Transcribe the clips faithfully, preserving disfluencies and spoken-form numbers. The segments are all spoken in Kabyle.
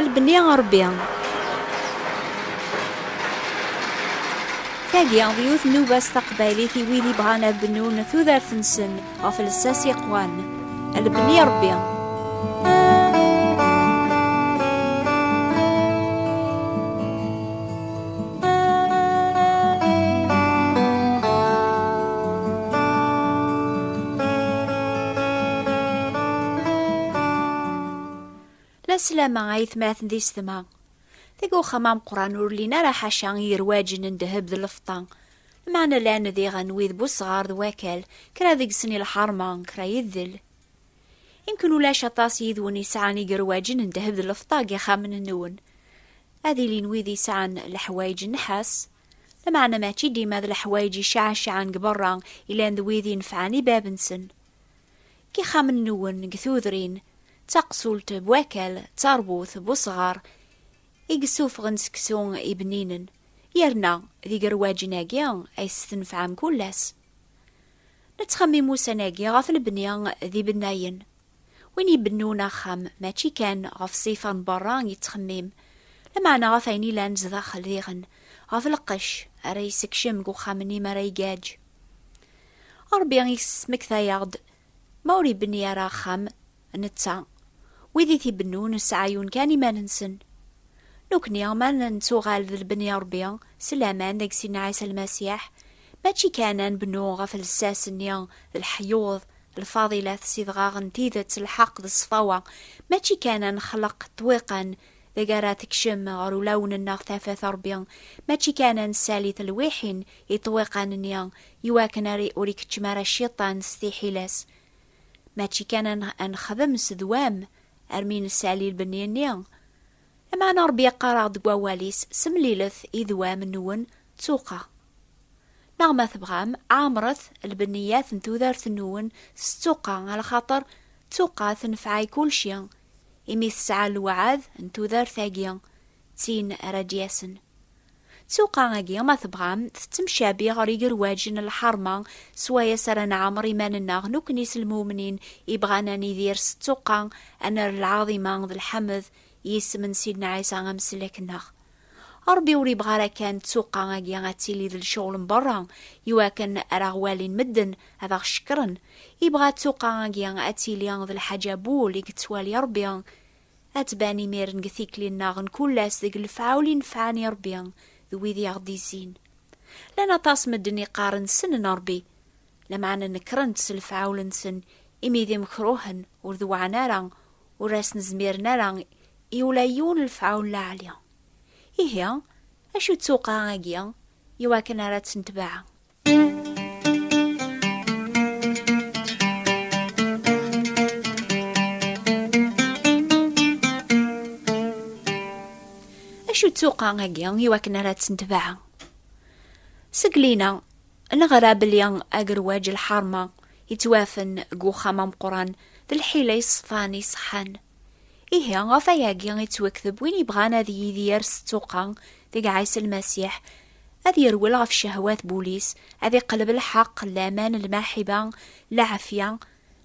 Lebni Ṛebbi. Tagi d yiwet n nnuba s taqbaylit i wid ibɣan ad bnun tudert-nsen ɣef lsas yeqwan. Lebni Ṛebbi. La slama ay tmaten d yessetma. Deg uxxam ameqqran ur llin ara ḥaca igerwaǧen n ddheb d lfeṭṭa. Lameɛna llan diɣen wid n usɣar d wakal, kra deg-sen i lḥerma, kra i ddel. Imken ulac aṭas yid-wen yesɛan igerwaǧen n ddheb d lfeṭṭa deg yixxamen-nwen. Ad ilin wid yesɛan leḥwayeǧ n nnḥas, lameɛna mačči dima d leḥwayeǧ iceɛcaɛen deg berra i llan d wid inefɛen i bab-nsen. Deg yixxamen-nwen, deg tudrin, d taqsult n wakal, d tarbut n usɣar i yessufɣen seksu ibninen, yerna d igerwaǧen-agi ay testenfɛem kul ass. Nettxemmim ussan-agi ɣef lebni d ibennayen. Win ibennun axxam mačči kan ɣef ṣṣifa n berra yettxemmim, lameɛna ɣef ayen ilan zdaxel diɣen, ɣef lqecc ara yessekcem deg uxxam-nni mi ara igaǧ. Ṛebbi yesmekta-yaɣ-d, ma ur ibni ara axxam, netta, wid i t-ibennun sɛayun kan iman-nsen. Nekni ma nettuɣal d lebni Ṛebbi s laman deg Sidna Ɛisa Lmasiḥ, mačči kan ad nbennu ɣef lsas-nni d leḥyuḍ, lfaḍilat s idɣaɣen n tidet, lḥeqq d ṣṣfawa, mačči kan ad nexleq ṭṭwiqan deg ara tekcem ɣer ulawen-nneɣ tafat Ṛebbi, mačči kan ad nessali telwiḥin i ṭṭwiqan-nni iwakken ar ur ikeččem ara cciṭan s tiḥila-s. Mačči kan ad n-, ad nexdem s ddwam armi nessali lbenni-nni, lameɛna Ṛebbi yeqqar-aɣ-d deg wawal-is, semlilet idwam-nwen d ttuqa. Neɣ ma tebɣam, ɛemret lbenniyat n tudert-nwen s ttuqa, alaxaṭer ttuqa tenfeɛ i kulci, imi tesɛa lweɛd n tudert-agi, d tin ara d-yasen. Ttuqa-agi, ma tebɣam, tettemcabi ɣer igerwaǧen n lḥerma, s wayes ara nɛemmer iman-nneɣ, nekni s lmumnin, ibɣan ad nidir s ttuqa, ad nerr lɛaḍima d lḥemd i yisem n Sidna Ɛisa amsellek-nneɣ. Ṛebbi ur ibɣa ara kan ttuqa-agi ad tili d lecɣel n berra, iwakken ara ɣ-walin medden, ad aɣ-cekkren. Ibɣa ttuqa-agi ad tili d lḥaǧa n wul i yettwali Ṛebbi, ad tban imiren deg tikli-nneɣ n kul ass deg lefɛul inefɛen i Ṛebbi d wid i aɣ-d-izzin. Llan aṭas medden iqqaren ssnen Ṛebbi, lameɛna nekren-t s lefɛul-nsen, imi d imekruhen, ur dewɛen ara, ur asen-zmiren ara i ula yiwen lefɛul lɛali. Ihi, acu d ttuqa-agi iwakken ara tt-netbeɛ? Acu d ttuqa-agi iwakken ara tt-netbeɛ? Seg lina, neɣra belli agerwaǧ lḥerma yettwafen deg uxxam ameqqran d lḥila yeṣfan iṣeḥḥan. Ihi, ɣef ayagi i yettwakteb, win yebɣan ad yidir s ttuqa deg Ɛisa Lmasiḥ, ad yerwel ɣef ccehwat n wul-is, ad iqleb lḥeqq, laman, lmaḥiba, lɛafya,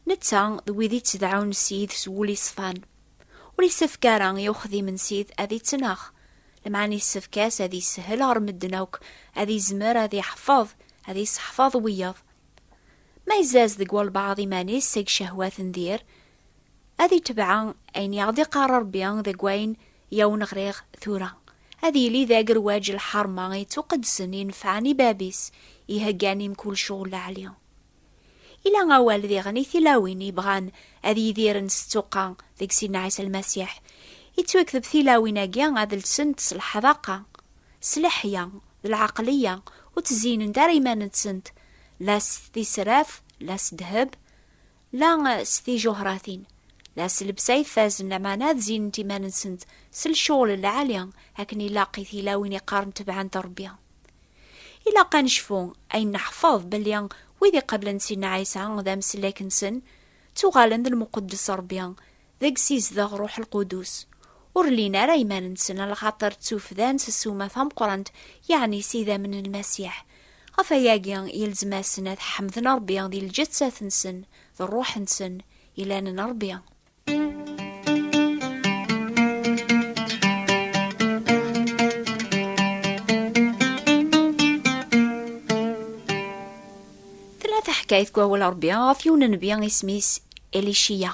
netta d wid ittedɛun Ssid s wul iṣfan. Ur yessefk ara i uxdim n Ssid ad ittnaɣ, lameɛna yessefk-as ad yeshel ɣer medden akk, ad izmer ad iḥfeḍ, ad isseḥfaḍ wiyaḍ. Ma izzaz deg walbeɛḍ iman-is seg ccehwat n dir, ad itbeɛ ayen i aɣ-d-iqqar Ṛebbi deg wayen i awen-ɣriɣ tura. Ad yili d agerwaǧ lḥerma ittuqedsen, inefɛen i bab-is, iheggan i mkul ccɣel lɛali. Ila awal diɣen i tilawin yebɣan ad yidiren s ttuqa deg Sidna Ɛisa Lmasiḥ. Ittwakteb tilawin-agi ad lsent s leḥdaqa, s leḥya, d lɛeqliya, ur ttzinent ara iman-nsent, la s tisraf, la s ddheb, la s tijuhratin, la s llebsa ifazen, lameɛna ad zinent iman-nsent s lecɣel lɛali, akken ilaq i tilawin iqqaren tebɛent Ṛebbi. Ilaq ad necfu ayen neḥfeḍ belli wid iqeblen Sidna Ɛisa d amsellek-nsen, ttuɣalen d lmuqeddes Ṛebbi, deg-s izdeɣ Ṛuḥ Lqudus. Ur llin ara iman-nsen, alaxaṭer ttufdan s ssuma tameqqrant, yeɛni s idammen n Lmasiḥ. Ɣef ayagi, yelzem-asen ad ḥemden Ṛebbi di lǧettat-nsen, d ṛṛuḥ-nsen, ilan n Ṛebbi. Kayt deg wawal Ṛebbi ɣef yiwen n nnbi isem-is Eliciya.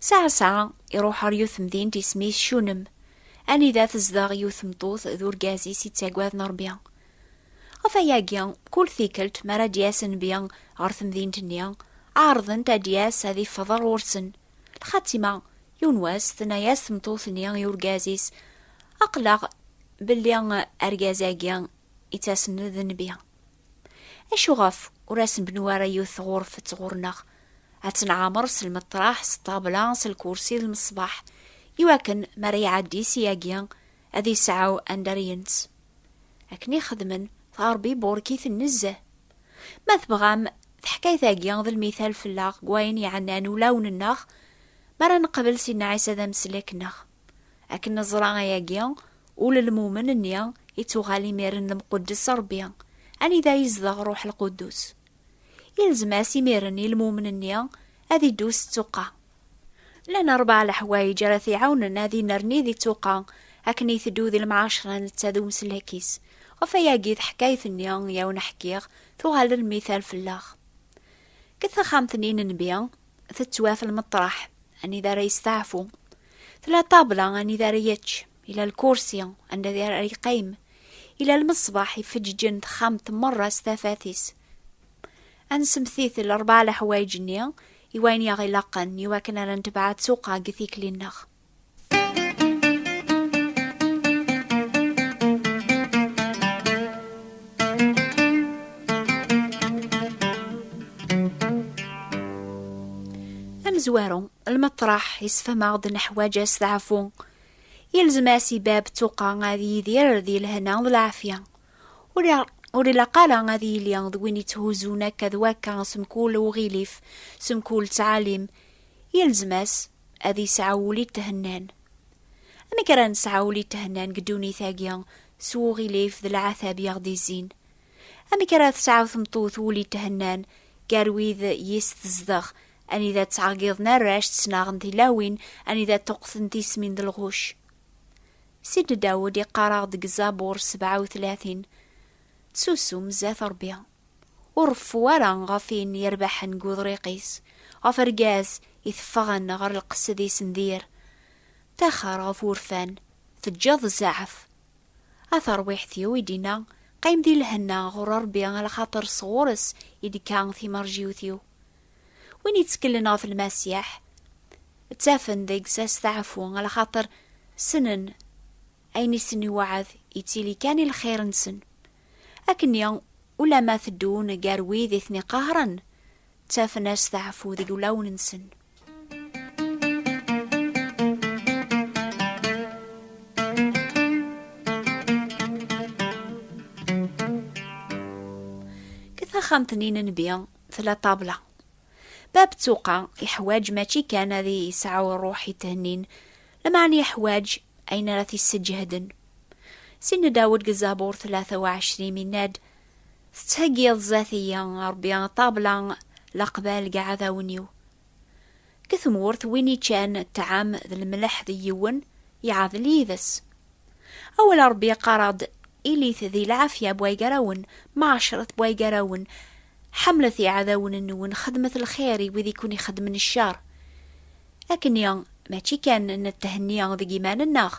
Saɛa saɛa, iṛuḥ ɣer yiwet temdint isem-is Cunem, anida tezdeɣ yiwet tmeṭṭut d urgaz-is ittaggaden Ṛebbi. Ɣef ayagi, kul tikkelt mi ara d-yas nnbi ɣer temdint-nni, ɛerḍent ad d-yas ad iffeḍ ɣur-sen. Lxatima, yiwen wass, tenna-yas tmeṭṭut-nni i urgaz-is: "Aql-aɣ belli argaz-agi ittasen d nnbi. Acuɣef ur asen-bnu ara yiwet tɣurfet ɣur-neɣ? Ad tenɛamer s lmeṭraḥ, s ṭṭabla, s lkursi d lmeṣbaḥ, iwakken mi ara iɛeddi siyagi ad isɛu anda ara yens." Akken i xedmen, ɣer Ṛebbi iburek-iten nezzeh. Ma tebɣam, teḥkayt-agi d lmital fell-aɣ deg wayen iɛennan ulawen-nneɣ, mi ara neqbel Sidna Ɛisa d ameslak-nneɣ. Akken neẓra ayagi, ul n lmumen-nni ittuɣal imiren d amquddes Ṛebbi, anida yezdeɣ Ṛṛuḥ Lquddus. Yelzem-as imiren i lmumen-nni ad iddu s ttuqa. Llan ṛebɛa leḥwayeǧ ara t-iɛawnen ad inerni di ttuqa akken iteddu di lemɛacra netta d umsellek-is. Ɣef ayagi, teḥkayt-nni i awen-ḥkiɣ tuɣal d lmital fell-aɣ. Deg texxamt-nni n nnbi, tettwaf lmeṭraḥ anida ara yesteɛfu. Tella ṭṭabla anida ara yečč, ila lkursi anda ara yeqqim, ila lmeṣbaḥ ifeǧǧeǧen texxamt merra s tafat-is. Ad nsemtit ṛebɛa leḥwayeǧ-nni i wayen i aɣ-ilaqen i wakken ara netbeɛ ttuqa deg tikli-nneɣ. Amezwaru, lmeṭraḥ isfhem-aɣ-d neḥwaǧ asteɛfu. Yelzem-as i bab ttuqa ad yidir di lehna d lɛafya. Ur i-, ur ilaq ara ad yili d win yetthuzun akka d wakka s mkul uɣilif, s mkul ttɛalim. Yelzem-as ad yesɛu ul ithennan. Amek ara nesɛu ul ithennan deg ddunit-agi s uɣilif d lɛatab i aɣ-d-izzin? Amek ara tesɛu tmeṭṭut ul ithennan gar wid yis tezdeɣ, anida ttɛeggiḍen arrac, ttnaɣen tilawin, anida ṭṭuqqten tismin d lɣuc? Sidna Dawed iqqar-aɣ-d deg Zabur sebɛa u tlatin: "Ttsusum zdat Ṛebbi. Ur reffu ara ɣef ayen yerbaḥen deg uḍriq-is, ɣef argaz iteffɣen ɣer lqesd-is n dir. Taxer ɣef wurfan, teǧǧeḍ zzɛaf." A tarwiḥt-iw, i d-inna, qqim di lhenna ɣur Ṛebbi, alaxaṭer sɣur-s i d-tekka timerjiwt-iw. Win yettkellen ɣef Lmasiḥ, ttafen deg-s asteɛfu, alaxaṭer ssnen ayen i sen-iweɛɛed yettili kan i lxir-nsen. Akkenni, ulamma teddun gar wid i ten-iqehren, ttafen asteɛfu deg ulawen-nsen. Deg taxxamt-nni n nnbi tella ṭṭabla. Bab ttuqa iḥwaǧ mačči kan ad yesɛu ṛṛuḥ ithennin, lameɛna iḥwaǧ ayen ara t-isseǧhden. Sidna Dawed deg Zabur tlata u ɛecrin yenna-d: "Tettheggiḍ zdat-iyi, a Ṛebbi, ṭṭabla leqbal deg iɛdawen-iw." Deg tmurt, win iččan ṭṭɛam d lemleḥ d yiwen, iɛdel yid-s. Awal Ṛebbi yeqqar-aɣ-d: "Ilit di lɛafya bway gar-awen, mɛecret bway gar-awen, ḥemmlet iɛdawen-nwen, xedmet lxir i wid i ken-ixeddmen ccer." Akkenni, mačči kan netthenni deg iman-nneɣ,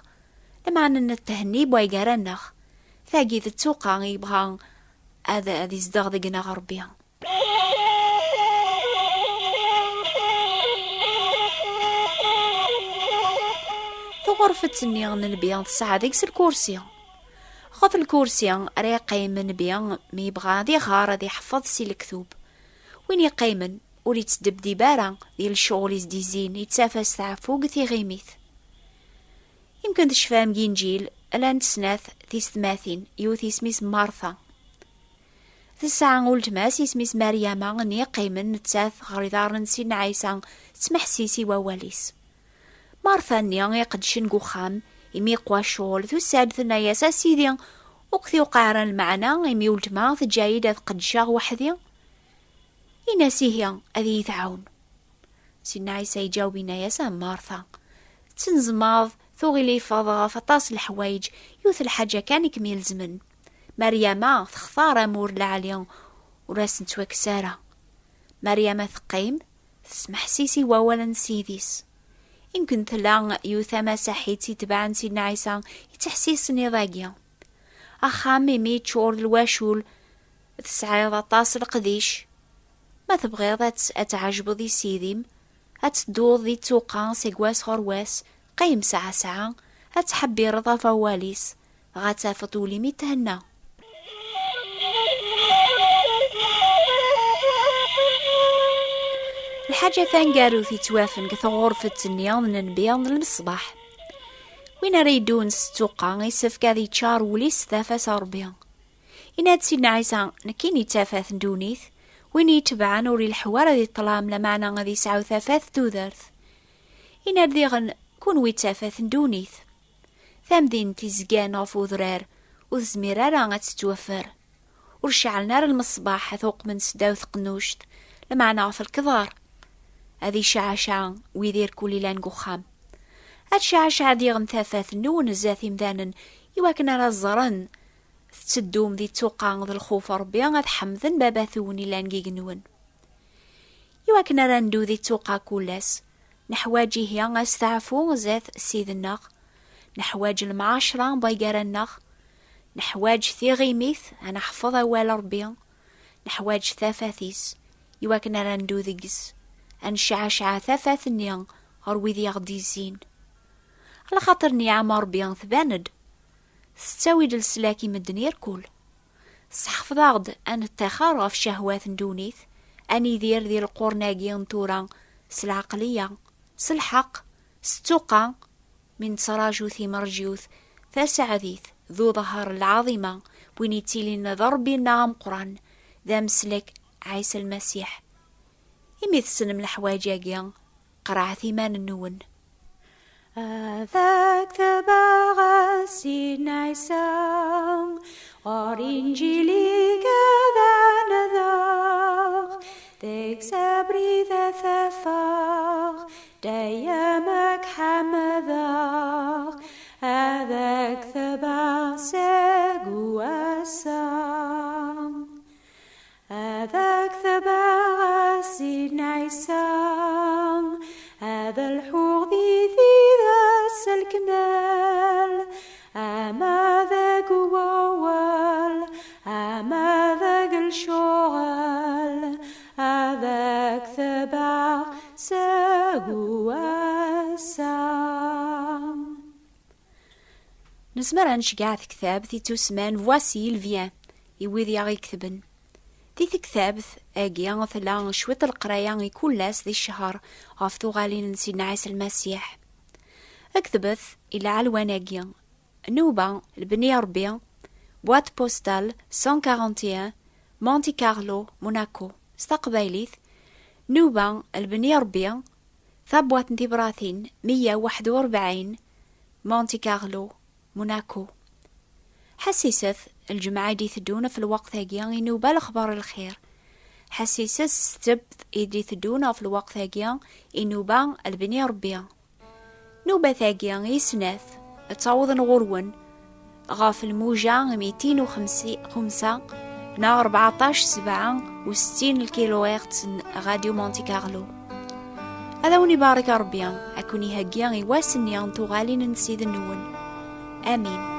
lameɛna netthenni bway gar-aneɣ. Tagi d ttuqa i yebɣa ad, ad izdeɣ deg-neɣ Ṛebbi. Tuɣurfet-nni n nnbi tesɛa deg-s lkursi. Ɣef lkursi ara yeqqim nnbi mi yebɣa ad iɣer, ad iḥfeḍ si lektub. Win yeqqimen ur yettdebdib ara di lecɣel i s-d-izzin, yettaf asteɛfu deg tiɣimit. Yemken tecfam deg Inǧil, llant snat tisetmatin, yiwet isem-is Marta. Tesɛa uletma-s isem-is Meryama, nni yeqqimen nettat ɣer iḍarren n Sidna Ɛisa, tettmeḥsis i wawal-is. Marta-nni iqeddcen deg uxxam, imi yeqwa ccɣel, tusa-d, tenna-yas: "A Sidi, ur k-tewqeɛ ara lmeɛna imi uletma teǧǧa-yi-d ad qeddceɣ weḥd-i? Ini-as ihi ad iyi-tɛawen." Sidna Ɛisa iǧaweb, yenna-yas: "A Marta, tettnezmaḍ, tuɣ ilifeḍ ɣef aṭas n leḥwayeǧ, yiwet n lḥaǧa kan i kem-ilezmen. Meryama textar amur lɛali, ur asen-ttwakkes ara." Maryama teqqim, tesmeḥsis i wawal n Ssid-is. Imken tella yiwet tamasaḥit itebɛen Sidna Ɛisa i ttḥessisen iḍ-agi. Axxam imi yeččur d lwacul, tesɛiḍ aṭas leqdic. Ma tebɣiḍ ad tt-, ad tɛejbeḍ i Ssid-im, ad tedduḍ di ttuqa seg wass ɣer wass, qqim saɛa saɛa, ad tḥebbireḍ ɣef wawal-is, dɣa ad tafeḍ ul-im ithenna. Lḥaǧa taneggarut yettwafen deg tɣurfet-nni n nnbi n lmeṣbaḥ. Win ara yeddun s ttuqa, isefk ad yeččar wul-is s tafat n Ṛebbi. Yenna-d Sidna Ɛisa, nekkini d tafat n ddunit, win yetebɛen ur ileḥḥu ara di ṭṭlam, lameɛna ad yesɛu tafat n tudert. Yenna-d diɣen, kunwi d tafat n ddunit. Tamdint izgan ɣef udrar ur tezmir ara ad tettwaffer. Ur ceɛlen ara lmeṣbaḥ ad t-uqmen seddaw teqnuct, lameɛna ɣef lkeḍar. Ad iceɛceɛ wid irkul ilan deg uxxam. Ad tceɛceɛ diɣen tafat-nwen zdat imdanen, iwakken ara ẓren tetteddum di ttuqa d lxuf n Ṛebbi, ad ḥemden Baba-twen ilan deg igenwen. Iwakken ara neddu di ttuqa kul ass, neḥwaǧ ihi asteɛfu zdat Ssid-nneɣ, neḥwaǧ lemɛacra n waggar-nneɣ, neḥwaǧ tiɣimit ad neḥfeḍ awal Ṛebbi, neḥwaǧ tafat-is, iwakken ara neddu deg-s, ad nceɛceɛ tafat-nni ɣer wid i aɣ-d-izzin. Alaxaṭer nniɛam n Ṛebbi tban-d, tettawi-d leslak i medden irkul. Tesseḥfeḍ-aɣ-d ad neṭṭixer ɣef ccahwat n ddunit, ad nidir di lqurn-agi n tura s lɛeqliya, s lḥeqq, s ttuqa, mi nettraǧu timerǧiwt taseɛdit d uḍher n lɛaḍima, win yettilin d Ṛebbi-nneɣ ameqqran, d ameslak Ɛisa Lmasiḥ. Imi tessnem leḥwayeǧ-agi, qerɛet iman-nwen. Ad ak-tebɛeɣ a Sidna Ɛisa, ɣer Inǧil-ik ad ɛandeɣ, deg-s abrid ad t-afeɣ, dayem ad k-ḥemdeɣ, ad ak-tebɛeɣ seg wass-a. Ad ak-tebɛeɣ a Sidna Ɛisa, ad lḥuɣ di tidak s lekmal, ama deg wawal, ama deg lecɣal, ad ak-tebɛeɣ seg wass-a. Nezmer ad nceggeɛ tektabt ittusemman Voici, il vient, i wid i aɣ-iketben. Di tektabt-agi tella cwiṭ n leqraya i kul ass di ccher ɣef tuɣalin n Sidna Ɛisa Lmasiḥ. Ketbet i lɛelwan-agi: Nnuba, Lebni Ṛebbi, boîte postale cent quarante et un, Monte Carlo, Monaco. S taqbaylit, Nnuba, Lebni Ṛebbi, tabwaṭ n tibratin meyya u waḥed u rebɛin, Monte Carlo, Monaco. Ḥessiset, lǧemɛa i d-iteddun ɣef lweqt-agi i nnuba Lexbar n Lxir. Ḥessiset s ssebt i d-iteddun ɣef lweqt-agi i nnuba Lebni Ṛebbi. Nnubat-agi i snat, ad ttawḍen ɣur-wen ɣef lmuja mitin u xemsa neɣ rbeɛṭac sebɛa u settin lkiluhertz n Radio Monte Carlo. Ad awen-ibarek Ṛebbi, ad ken-iheggi i wass-nni n tuɣalin n Ssid-nwen. Amin.